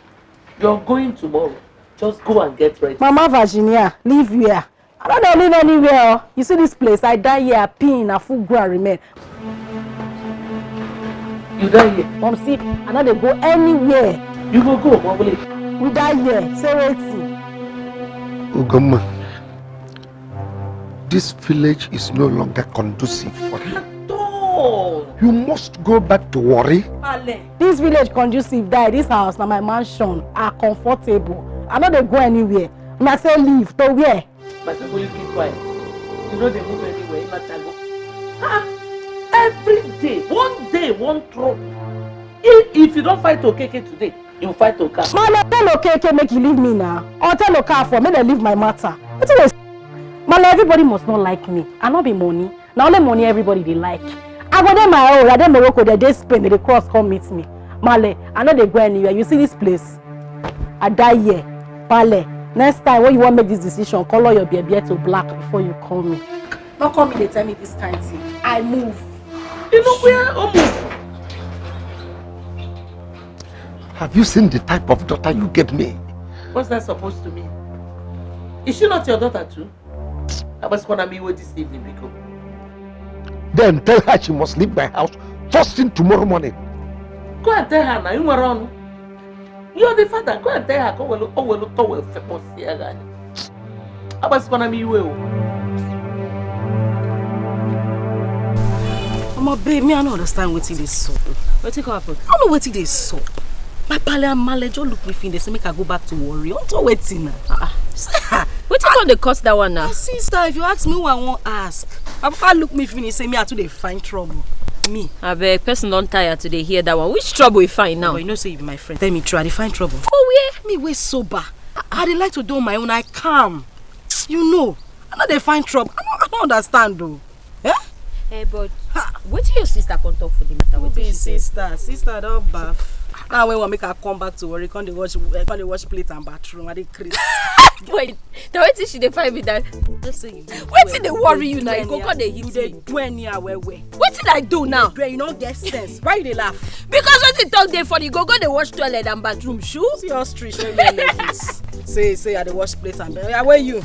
You're going tomorrow. Just go and get ready. Mama Virginia, leave here. I no dey live anywhere. Oh. You see this place? I die here, I pee in, I full ground remain. You die here? Mom, see, I no dey go anywhere. You go go, Mom, please. We die here. Say wetin? Ugomma. This village is no longer conducive for you. At all. You must go back to Warri. Pale. This village conducive die. This house na my mansion. I comfortable. I no dey go anywhere. Una say leave to where? My people, you keep quiet. You know they move anywhere. You matter go. Ah, every day, one day, one trouble. If, if you don't fight Okeke today, you fight Okafo. Male, tell Okeke make he leave me now. Or tell Okafo make dem leave my matter. Wetin dey? Male, everybody must not like me. I no be money. Na only money everybody dey like. I go dey my own. I dey Morocco. They dey Spain. They dey cross come meet me. Male, I no dey go anywhere. You see this place? I die here. Pale. Next time when you wan make this decision, color your beer beer to black before you call me. No call me dey tell me this kind thing. I move. You know where almost. Have you seen the type of daughter you gave me? What's that supposed to mean? Is she not your daughter too? I was gonna meet with this evening, Biko. Then tell her she must leave my house first thing tomorrow morning. Go and tell her now. You were wrong. You're the father. Go and tell her. Go well, oh well, oh well, famous here, guy. I was gonna meet you. Omo babe, me I no understand wetin dey sup. Wetin come happen? I no know wetin dey sup. My pale and male just look me finish, they say make I go back to Warri. Unto wetin na? Ah, ah. Wetin come dey cause that one now? My sister, if you ask me who I wan ask, my papa look me finish, say me I too dey find trouble. Me. Abeg, person don tire to dey hear that one. Which trouble you find now? But you know say you be my friend. Tell me true, I dey find trouble. For where? Me wey sober. I, I dey like to do my own. I calm. You know, I no dey find trouble. I no, I no understand though. Eh? Eh, but wetin your sister come talk for the matter? Who Wetin be she say? Sister? Sister don baff. Now when we make her come back to Warri, come dey watch, eh, come dey watch plate and bathroom. I dey craze. Wait, na wetin she dey find be that? Just say you do Wetin dey well. worry You you na? dey You go do come dey anyhow. You hit dey me. Do anyhow well well. Wetin I do now? Well, you no get sense. Why you dey laugh? Because wetin talk dey funny, go go dey wash toilet and bathroom. Shoo. See ostrich wey wear leggings. Say say I dey wash plate and bathroom. Where you?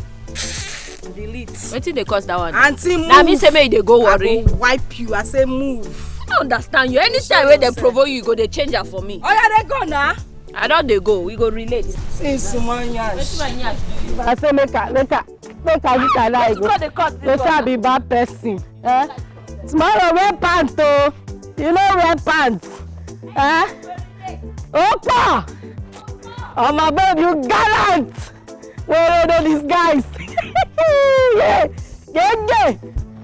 Delete. Wetin dey cause that one? Auntie, move. Na me say make you dey go I Warri. Go wipe you. I say move. I don't understand you. Anytime wey dem provoke you, you go dey change am for me. Oh yeah, they go now. I don dey go. We go relate. See small yansh. I say make I make I make I make I lie go. Wetin dey cause this They say I one? Be bad person. Eh? Tomorrow wear pants o. You no wear pants. Eh? Opa! Oh my babe, you gallant. Wey no disguise. Yeah. Yeah, yeah.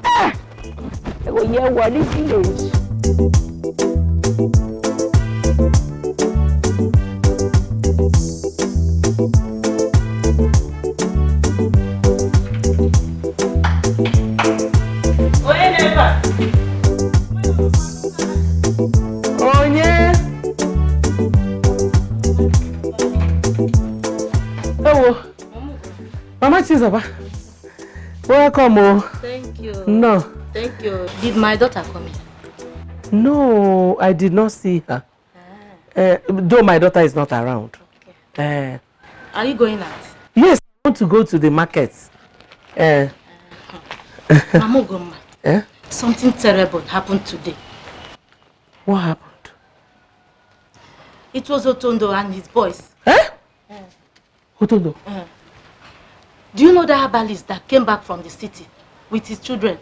Eh. I go hear what this village. Onye never. Onye. Ewo. Mama Chizoba. Welcome o. Thank you. No. Thank you. Did my daughter come in? No, I did not see her. Uh, though my daughter is not around. Uh, Are you going out? Yes, I want to go to the market. Uh, Mama Ugomma, Eh? Something terrible happened today. What happened? It was Otondo and his boys. Eh? Otondo? Do you know that herbalist that came back from the city with his children?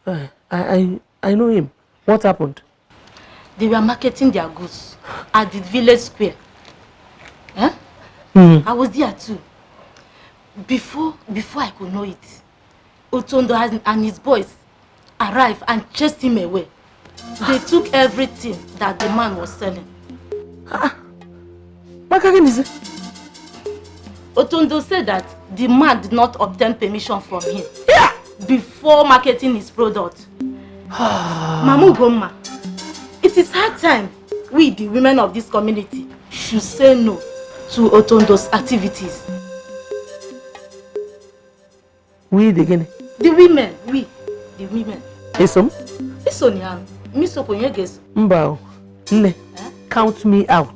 Uh, I, I, I know him. What happened? They were marketing their goods at the village square. Eh? I was there too. Before before I could know it, Otondo and, and his boys arrived and chased him away. They took everything that the man was selling. Makagini say? Otondo said that the man did not obtain permission from him before marketing his product. Mama Ugomma, it is high time we, the women of this community, should say no to Otondo's activities. We the gini? The women, we, the women. Esom? Isonian, Miss Okonyeges. Mbao. Nne, count me out.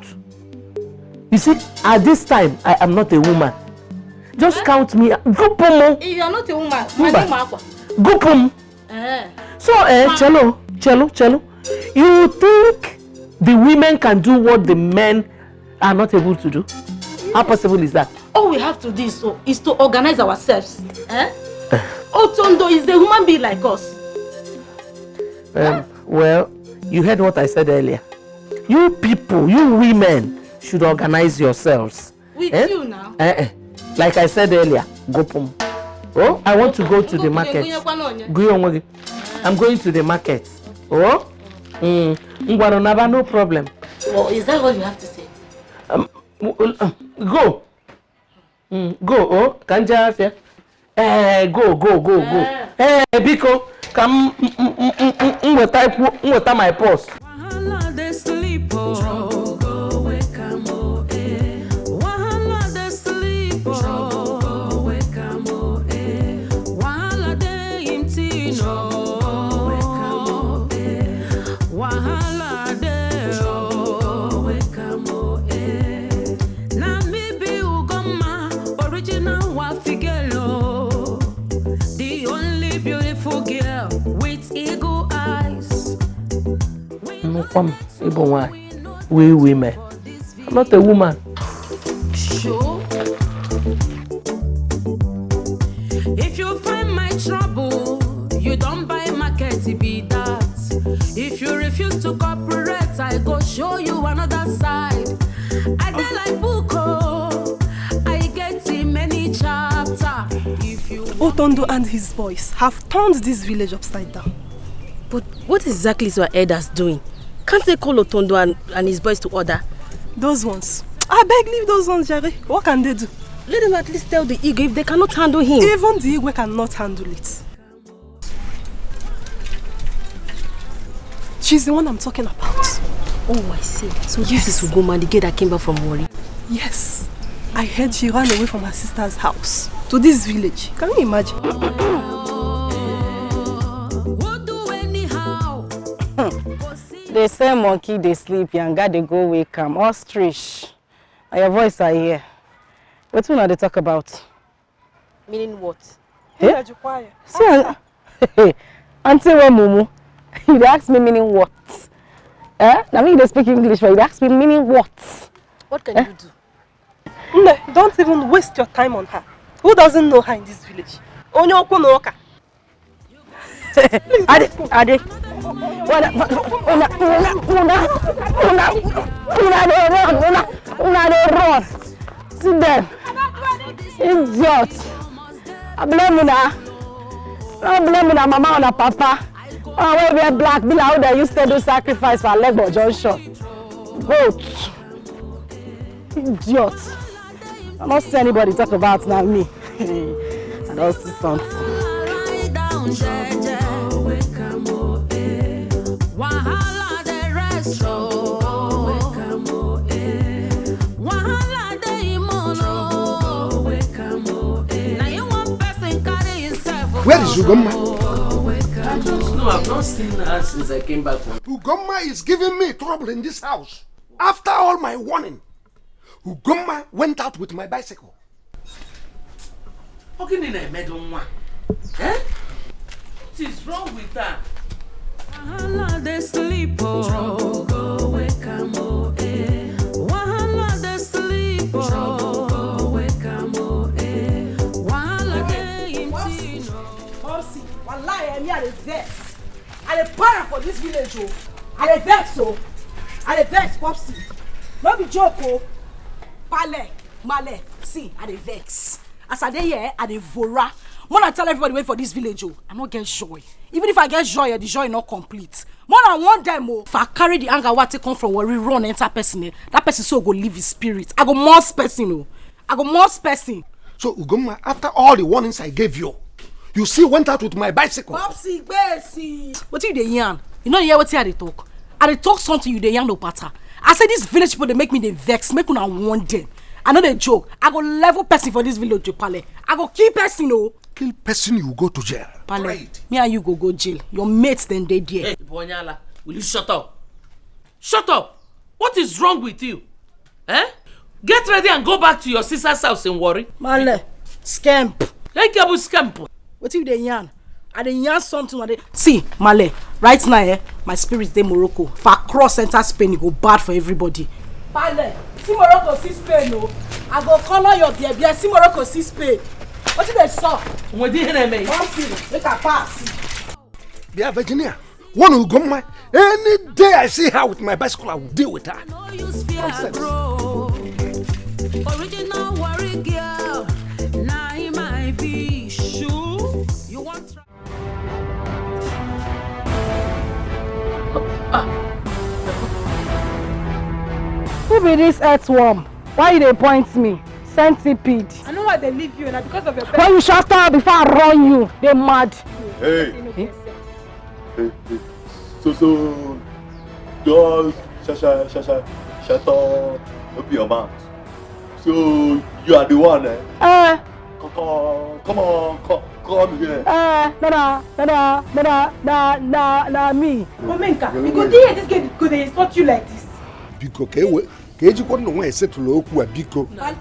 You see, at this time, I am not a woman. Just count me out. Gupumu. If you are not a woman, Mba. my name Akwa. Gupum. Eh. So, eh, Chelo, Chelo, Chelo. You think the women can do what the men are not able to do? How possible is that? All we have to do is to, is to organize ourselves. Eh? Otondo is a human being like us. Um, well, you heard what I said earlier. You people, you women, should organize yourselves. With Eh? you now. Eh, eh. Like I said earlier, go pum. Oh, I want to go to the market. Go onwe gị. I'm going to the market. Oh? Mm. Ngwanụ naba, no problem. Well, is that what you have to say? Um, w- uh, go. Mm, go, oh, ka m jee afịa. Eh, go, go, go, go. Eh, biko, ka m m- m- m- m- m- m weta ikwu, m weta my purse. Wahala dey sleep, oh. Trouble go wake am, oh, eh. Wahala dey sleep, oh. Trouble go wake am, oh, eh. Wahala dey im tin, oh. Trouble go wake am, oh, eh. Wahala dey, oh. Trouble go wake am, oh, eh. Na me be Ugoma, original Wafi girl, oh. The only beautiful girl with eagle eyes. Nnukwu m, ị bụ nwaanyị. We women. I'm not a woman. Sure. If you find my trouble, you don't buy market, it be that. If you refuse to cooperate, I go show you another side. I dey like book, oh, I get in many chapter. If you Otondo and his boys have turned this village upside down. But what exactly is your elders doing? Can't they call Otondo and, and his boys to order? Those ones. I beg, leave those ones, Jerry. What can they do? Let them at least tell the Igwe if they cannot handle him. Even the Igwe cannot handle it. She's the one I'm talking about. Oh, I see. So this Yes. is Ugoma, the girl that came back from Warri. Yes. I heard she ran away from her sister's house to this village. Can you imagine? Who do anyhow? They say monkey dey sleep, yanga dey go wake am. Ostrich. Na your voice I hear. Wetin una dey talk about? Meaning what? Eh? Ina ji kwaya. See, an- Auntie Wemumu, you dey ask me meaning what? Eh? Na me you dey speak English for, you dey ask me meaning what? What can Eh? you do? Nne, don't even waste your time on her. Who doesn't know her in this village? Onye okwu na ụka. Ade, Ade. Una, una, una, una, una, una dey run, una, una dey run. See them. Idiot. I blame una. I blame una mama, una papa. Una wey wear black, be like how they used to do sacrifice for Alegbo Junction. Goat. Idiot. I don't see anybody talk about now me. I don't see something. Wahala dey rest, oh. Wahala dey imon, oh. Na you one person carry himself, oh. Where is Ugomma? I don't know. I've not seen her since I came back from. Ugomma is giving me trouble in this house. After all my warning, Ugomma went out with my bicycle. Ọ gịnị na-emedo nwa? Eh? What is wrong with her? Wahala dey sleep, oh. Trouble go wake am, oh, eh. Wahala dey sleep, oh. Trouble go wake am, oh, eh. Wahala dey im tin, oh. Popsy, wallahi, eh, me, I dey vex. I dey para for this village, oh. I dey vex, oh. I dey vex, Popsy. No be joke, oh. Pale, male, see, I dey vex. As I dey here, I dey vora. Mona tell everybody wey for this village, oh. I no get joy. Even if I get joy, eh, the joy no complete. Mona warn them, oh. If I carry the anger wey I take come from Warri run enter person, eh, that person so go leave his spirit. I go must person, oh. I go must person. So, Ugomma, after all the warnings I gave you, you still went out with my bicycle. Popsy, gbesi. Wetin you dey yarn? You no hear wetin I dey talk? I dey talk something, you dey yarn opata. I say this village people dey make me dey vex, make una warn them. I no dey joke. I go level person for this village, Opale. I go kill person, oh. Kill person, you go to jail. Pale, Pride. Me and you go go jail. Your mates dem dey there. Hey, Ibonyala, will you shut up? Shut up! What is wrong with you? Eh? Get ready and go back to your sister's house in Warri. Male, scamp. Hey, Kebu scamp. Wetin you dey yarn? I dey yarn something. I dey see, Male. Right now, eh, my spirit dey Morocco. If I cross enter Spain, e go bad for everybody. Male, see Morocco, see Spain, oh. I go color your beer, beer. See Morocco, see Spain. Wetin dey sup? Nwere ihe na-eme. Come see, make I pass. Bia Virginia, one Ugomma. Any day I see her with my bicycle, I will deal with her. No use fear, bro. Original worry girl, na him I be. Shoe, you want try? Who be this earthworm? Why you dey point me? Centipede. I know why they leave you, na because of your. When you shut up before I run you, they mad. Hey. Hey, hey. So, so, just sha, sha, sha, sha, shut up. Open your mouth. So, you are the one, eh? Eh. Come, come, come on, come, come here. Eh, no, no, no, no, no, no, no, no, no, me. Omenka, you go there, this girl go dey insult you like this. Biko, ka ewe, ka ejikwa nnọọ nwa esetụlụ okwu a, biko. Huh?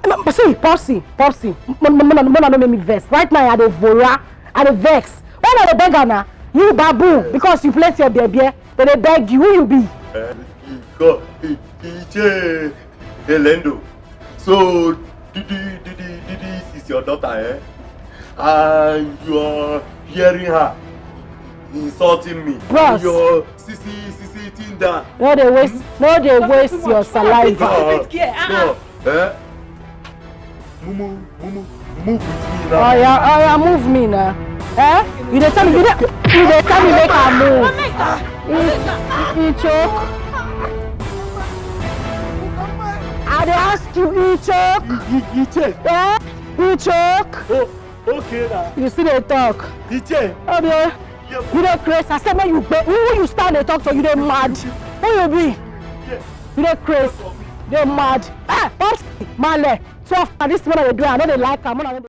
No, but see, Popsy, Popsy, m-, m-, m-, m-, no make me vex. Right now, I dey vora, I dey vex. Why not dey beg her now? You baboon, because you place your baby, they dey beg you. Who you be? Eh, you go, you, you, Elendo. So, Didi, Didi, Didi is your daughter, eh? And you are hearing her insulting me. Bros. Your sisi, sisi, Tinder. No dey waste, no dey waste your saliva. No, eh? Mumu, mumu, move with me now. Oh yeah, oh yeah, move me now. Eh? You dey tell me, you dey, you dey tell me make I move. You, you choke. I dey ask you, you choke. You, you, you choke. Eh? You choke. Oh, okay now. You still dey talk. You choke. Oh, yeah. You dey craze. I say make you go. Who you stand dey talk to? You dey mad. Who you be? You dey craze. Dey mad. Eh, Popsy, Male. Twelve, and this one I dey do. I no dey like am. Una no dey